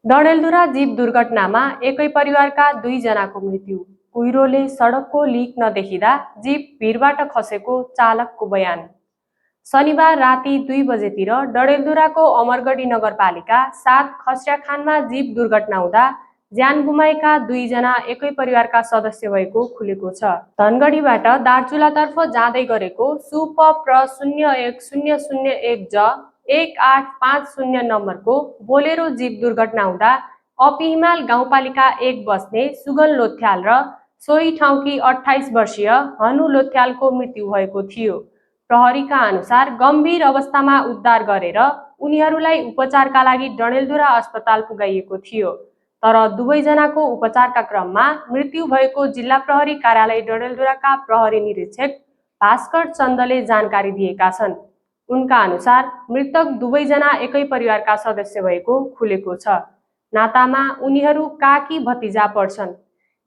Dadeldhura jeep दुर्घटनामा एकै परिवारका 2 जनाको मृत्यु। कुहिरोले सडकको लिक नदेखिँदा जीप भिरबाट खसेको चालकको बयान। शनिबार राति 2 बजेतिर डडेलधुराको अमरगढी नगरपालिका 7 खस्याखानमा जीप दुर्घटना हुँदा ज्यान गुमाएका 2 जना एकै परिवारका सदस्य भएको खुलेको छ। धनगढीबाट दार्चुलातर्फ जाँदै गरेको सुपप्र 01001 ज 1850 नम्बरको बोलेरो जीप दुर्घटना हुँदा अपी हिमाल गाउँपालिका 1 बस्ने सुगन लोथ्याल र सोही ठाउँकी 28 वर्षीय हनु लोथ्यालको मृत्यु भएको थियो। प्रहरीका अनुसार गम्भीर अवस्थामा उद्धार गरेर उनीहरूलाई उपचारका लागि डडेलधुरा अस्पताल पुगाइएको थियो, तर दुवैजनाको उपचारका क्रममा मृत्यु भएको जिल्ला प्रहरी कार्यालय डडेलधुराका प्रहरी निरीक्षक भास्कर चन्दले जानकारी दिएका छन्। उनका अनुसार मृतक दुवैजना एकै परिवारका सदस्य भएको खुलेको छ। नातामा उनीहरू काकी भतिजा पर्छन्।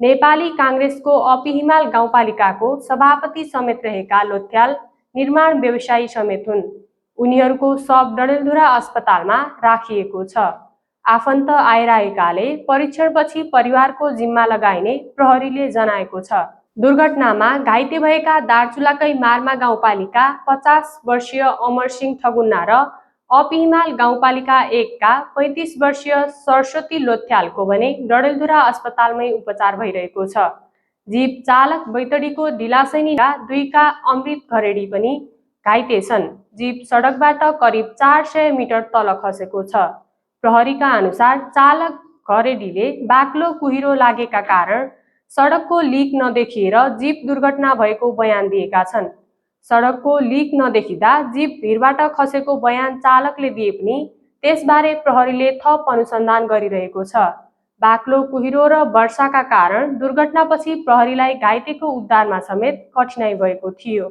नेपाली काङ्ग्रेसको अपी हिमाल गाउँपालिकाको सभापति समेत रहेका लोथ्याल निर्माण व्यवसायी समेत हुन्। उनीहरूको शव डडेलधुरा अस्पतालमा राखिएको छ। आफन्त आइरहेकाले परीक्षणपछि परिवारको जिम्मा लगाइने प्रहरीले जनाएको छ। दुर्घटनामा घाइते भएका दार्चुलाकै मार्मा गाउँपालिका 50 वर्षीय अमरसिंह ठगुन्ना र अपी हिमाल गाउँपालिका 1 का 35 वर्षीय सरस्वती लोथ्यालको भने डडेलधुरा अस्पतालमै उपचार भइरहेको छ। जीप चालक बैतडीको दिलासैनीका 2 का अमृत घरेडी पनि घाइते छन्। जीप सडकबाट करिब 400 मिटर तल खसेको छ। प्रहरीका अनुसार चालक घरेडीले बाक्लो कुहिरो लागेका कारण सडकको लिक नदेखिएर जीप दुर्घटना भएको बयान दिएका छन्। सडकको लिक नदेखिँदा जीप भिरबाट खसेको बयान चालकले दिए पनि त्यसबारे प्रहरीले थप अनुसन्धान गरिरहेको छ। बाक्लो कुहिरो र वर्षाका कारण दुर्घटनापछि प्रहरीलाई घाइतेको उद्धारमा समेत कठिनाइ भएको थियो।